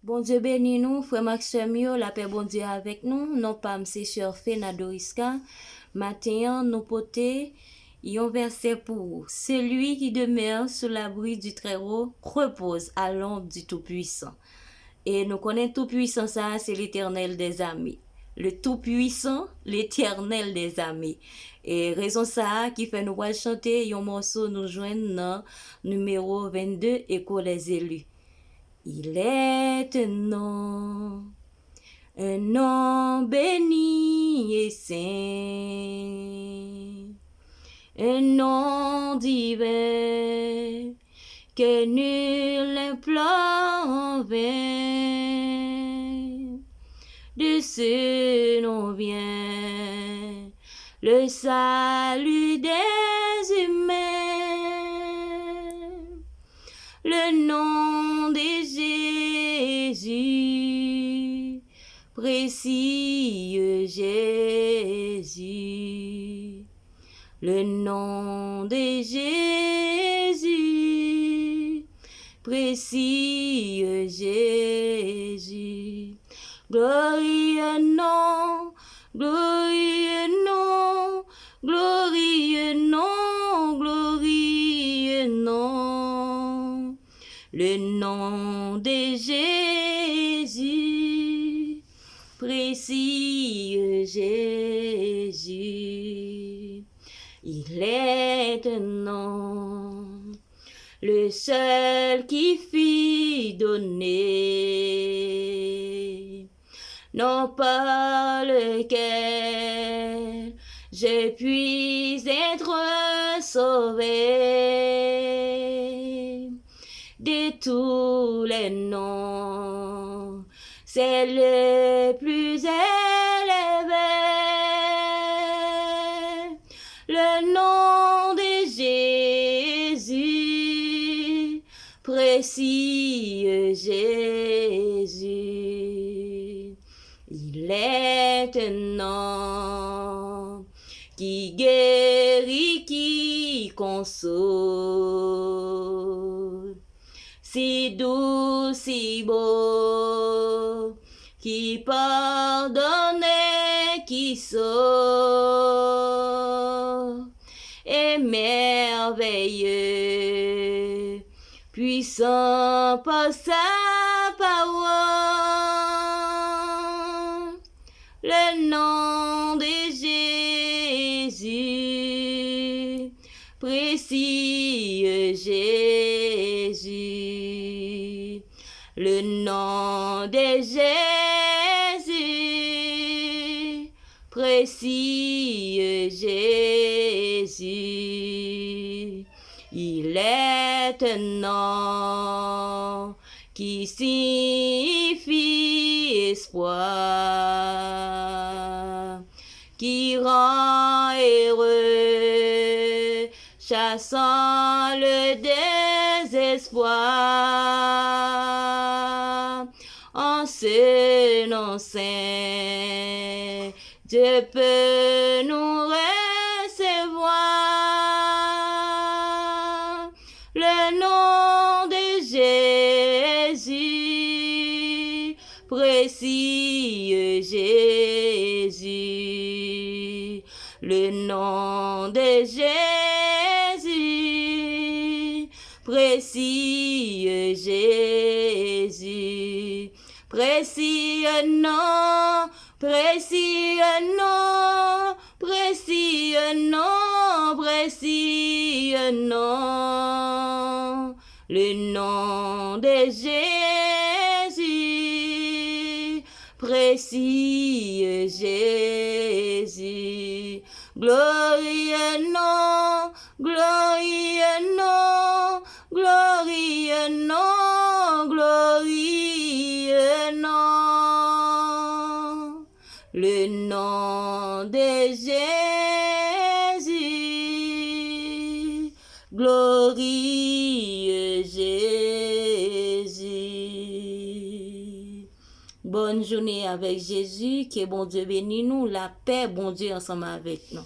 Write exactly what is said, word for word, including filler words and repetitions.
Bondye beni nou, frè m ak sè m yo, lapè Bondye avèk nou. Non pa m se sè Fena Doriska. Maten an, nou pote yon vèsè pou ou. Celui qui demeure sous l'abri du Très-Haut repose à l'ombre du Tout-Puissant. E nou konnen Tout-Puissant sa a, se Letènèl dèzame. Le Tout-Puissant, Letènèl dèzame. E rezon sa a ki fè nou pral chante yon mòso nou jwenn nan nimewo vennde, Eko lèzeli. Il est un nom, un nom béni et saint, un nom divin que nul n'implore en vain. De ce nom vient le salut des humains. Le nom de Jésus, précieux Jésus. Le nom de Jésus, précieux Jésus. Glorieux nom, glorieux nom, glorieux nom, glorieux nom. Le nom de Jésus, précieux Jésus. Il est un nom, le seul qui fut donné, nom par lequel je puis être sauvé. De tous les noms, c'est le plus élevé. Le nom de Jésus, précieux Jésus. Il est un nom qui guérit, qui console, si doux, si beau, qui pardonne et qui sauve, et merveilleux, puissant par sa parole. Le nom de Jésus, précieux Jésus. Le nom de Jésus, précieux Jésus. Il est un nom qui signifie espoir, qui rend heureux, chassant le désespoir. En ce nom saint, Dieu peut nous recevoir. Le nom de Jésus, précieux Jésus. Le nom de Jésus, précieux Jésus. Précieux nom, précieux nom, précieux nom, précieux nom. Le nom de Jésus, précieux Jésus. Glorieux nom, glorieux nom, glorieux nom, glorieux nom. Le nom de Jésus, glorieux Jésus. Bòn jounen avèk Jezi, ke Bondye beni nou, lapè Bondye ansanm avèk nou.